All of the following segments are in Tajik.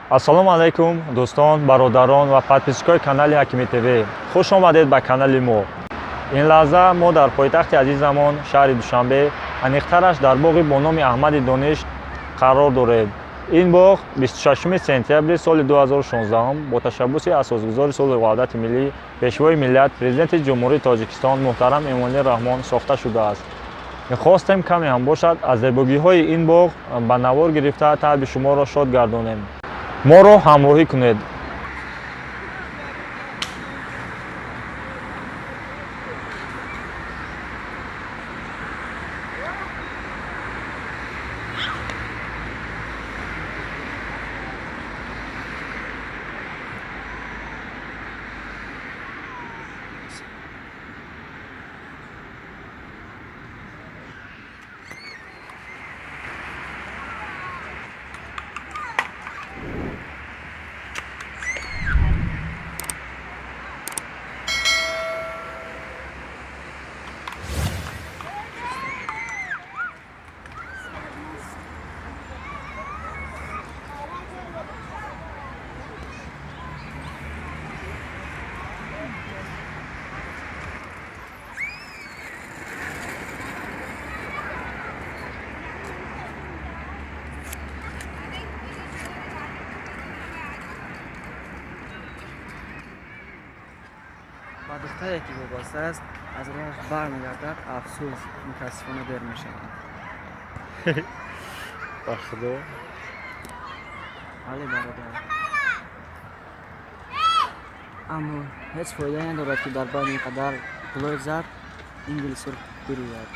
Ассалому алайкум, дӯстон, бародарон ва подписчикои канали Ҳакими ТВ. Хуш омадед ба канали мо. Ин лаҳза мо дар пойтахти азизамон шаҳри Душанбе, аниқтараш дар боғи бо номи Аҳмади Дониш қарор дорем. Ин боғ 26 сентябри соли 2016 бо ташаббуси асосгузори сулҳу ваҳдати миллӣ, пешвои миллат, президенти Ҷумҳурии Тоҷикистон муҳтарам Эмомалӣ Раҳмон сохта шудааст. Мехостем каме ҳам бошад аз зебогиҳои ин боғ ба навор гирифта таъби шуморо шод гардонем. Моро ҳамроҳӣ кунед. Ба духтаре ки вобаста аст, аз роҳаш бармегардад. Афсӯс, мутаассифона дер мешавад. Ба худо. Бале, бародар, аммо ҳеҷ фоидае надорад, ки дар байни ин қадар гулои зард ин гули сурх бирӯяд.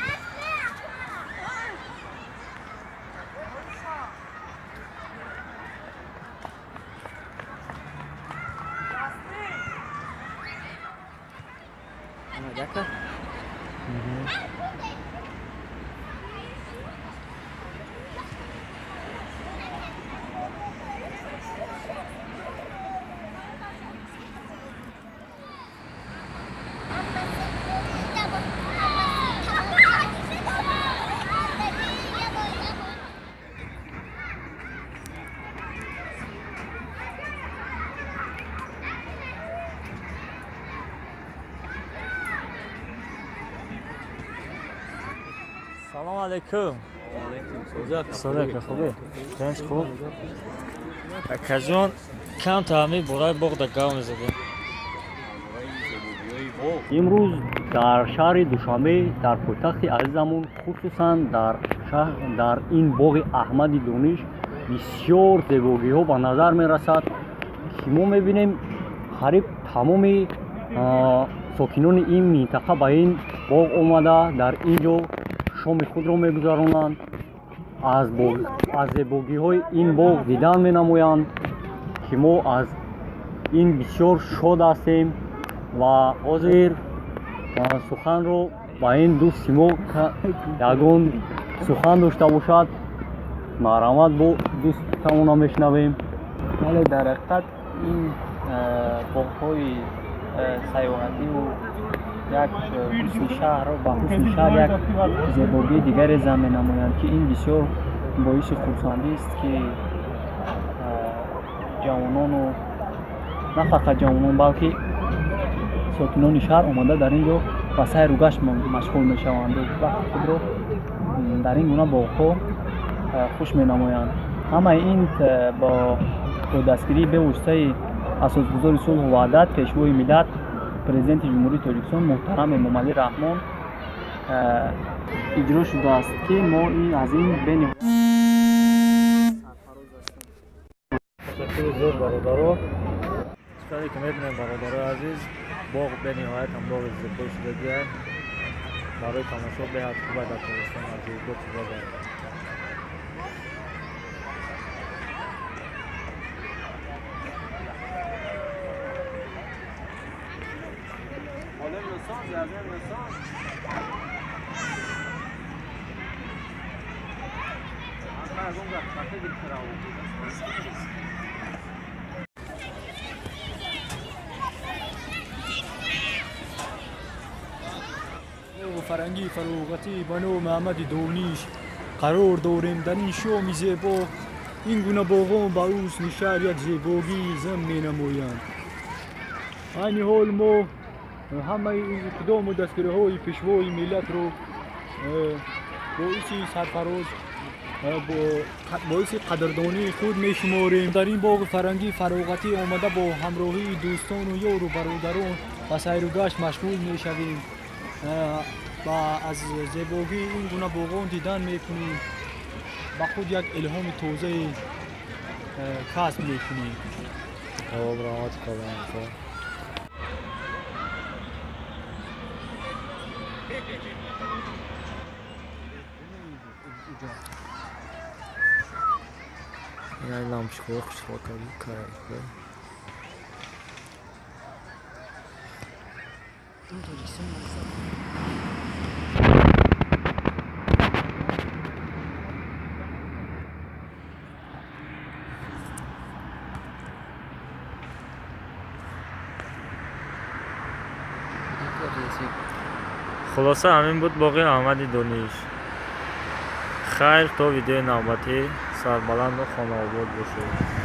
Омад яка. Салом алейкум. Салом, хубе? Тинч, хуб? Акаҷон, камта ҳамин бораи боғ да гап мезадем. Имрӯз дар шаҳри Душанбе, дар пойтахти азизамон, хусусан дар шаҳр, дар ин боғи Аҳмади Дониш бисёр зебогиҳо ба назар мерасад, ки мо мебинем қариб тамоми сокинони ин минтақа ба ин боғ омада, дар ин ҷо шоми худро мегузаронанд, аз зебогиҳои ин боғ дидан менамоянд, ки мо аз ин бисёр шод ҳастем. Ва ҳозир суханро ба ин дӯсти мо ягон сухан дошта бошад, марҳамат, бо дӯстамона мешунавем. Бале, дар ҳақиқат ин боғҳои сайёҳативу як ҳусни шаҳрро ба ҳусни шаҳр як зебогии дигаре зам менамоянд, ки ин бисёр боиси хурсандист, ки ҷавонону на фақат ҷавонон, балки сокинони шаҳр омада дар ин ҷо ба сайру гашт машғул мешаванду вақти худро дар ин гуна боғҳо хуш менамоянд. Ҳамаи ин бо дастгирии бевоситаи асосгузори сулҳу ваҳдат, пешвои миллат, президенти Ҷумҳурии Тоҷикистон муҳтарам Эмомалӣ Раҳмон иҷро шудааст, ки мо аз ин бениҳоят сарфароз ҳастем. Ташаккури зиёд, бародаро. Чизе ки мебинем, бародарои азиз, боғ бениҳоят ҳам боғи зебо шудагиаст. Барои тамошо беҳад хуб дар Тоҷикистон аҷоибот шуда. Фарангии фароғатӣ ба номи Аҳмади Дониш қарор дорем. Дар ин шоми зебо ин гуна боғон ба ҳусни шаҳр як зебогии зам менамоянд. Айни ҳол мо ҳамаи ин иқдому дастгириҳои пешвои миллатро боиси сарфароз, боиси қадрдонии худ мешуморем. Дар ин боғи фарангии фароғатӣ омада бо ҳамроҳии дӯстону ёру бародарон ба сайру гашт машғул мешавем ва аз зебогии ин гуна боғон дидан мекунем, ба худ як илҳоми тозаи касб мекунем. Лампочка хушро кард. Хулоса, ҳамин буд боғи Аҳмади Дониш. Хайр, то видеои навбатӣ, сарбаланду хонаобод бошед.